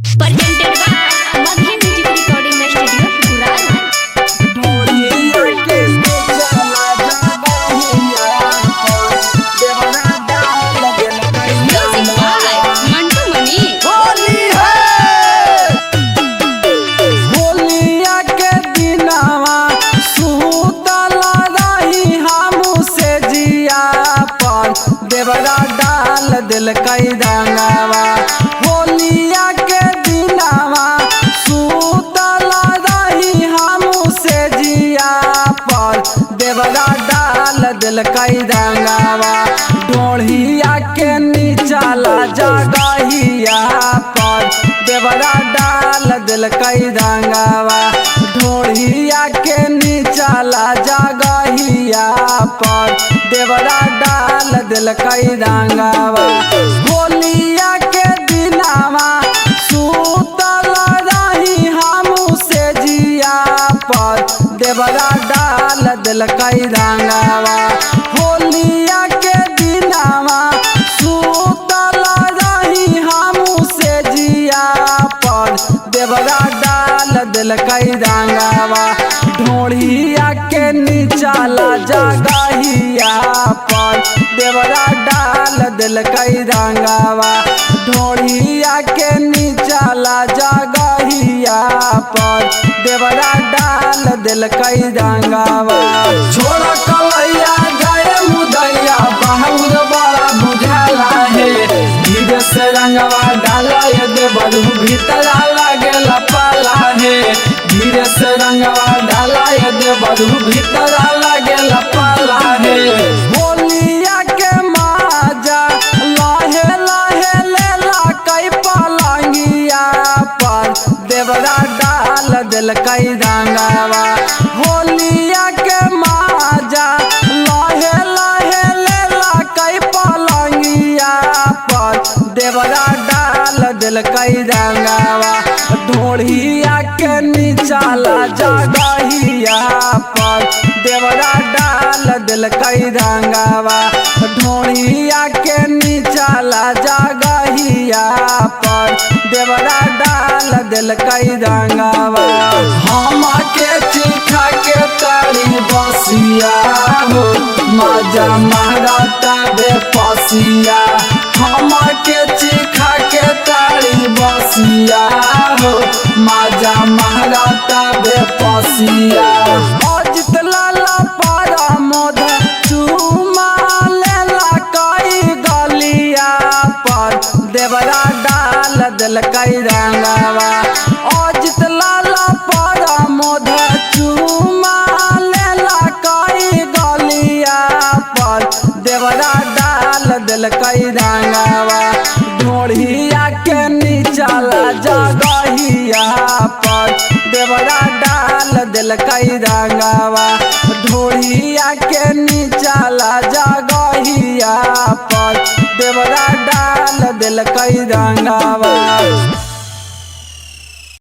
Presented by Maghi Music Recording Studio, Guraro. Music by Mantu Mani. Holi है। होलिया के दिनवा सुतल रही हमू से जिया पर देवरा डाल दिल कई रंगवा। होलिया के दिनवा सुतल रही हमू से जिया पर देवरा डाल दिल कई रंगवा। ढोढ़िया के नीचा ला जगहिया पर देवरा डाल दिल कई रंगवा। ढोढ़िया के नीचा ला जगहिया पर देवरा डाल दिल कई रंगवा। होलिया के दिनवा सुतल रही हमू से जिया पर देवरा डाल दिल कई रंगवा। होलिया के दिनवा सुतल रही हमू से जिया पर देवरा डाल दिल कई रंगवा। ढोढ़िया के नीचा ला जगहिया पर देवरा डाल दिल कई रंगवा। ढोढ़िया के नीचा ला जगहिया पर देवरा डाल दिल कई रंगवा। छोड़ कलैया जाए मुदैया बहुत बड़ा बुझाला है। धीरे से रंगवा डाला ये देवरू भीतरा लागेला पाला है। धीरे से रंगवा डाला ये देवरू भीतरा लागेला पाला है। होलिया के माजा लाहे लाहे लेला कई पलंगिया पर देवरा डाल दिल कई रंगवा। होलिया के माजा लाहे लाहे लेला कई पलंगिया पर देवरा डाल दिल कई रंगवा। ढोढ़िया के नीचा ला जगहिया पर देवरा डाल दिल कई रंगवा। ढोढ़िया के नीचा ला जगहिया पर देवरा डाल दिल कई रंगवा। हम के चिखा के तारी बसिया हो मजा मारता बे पसिया। हम के चिखा के तारी बसिया हो मजा मारता बे पसिया। अजित लाला पारा मोद चूमा लेला कई गलिया पर देवरा डाल दिल कई रंगवा। अजित लाला पारा मोद चूमा लेला कई गलिया पर देवरा डाल दिल कई रंगवा। ढोढ़िया के नीचा ला जगहिया पर देवरा डाल दिल कई रंगवा। ढोढ़िया के नीचा ला जगहिया पर देवरा डाल दिल कई रंगवा।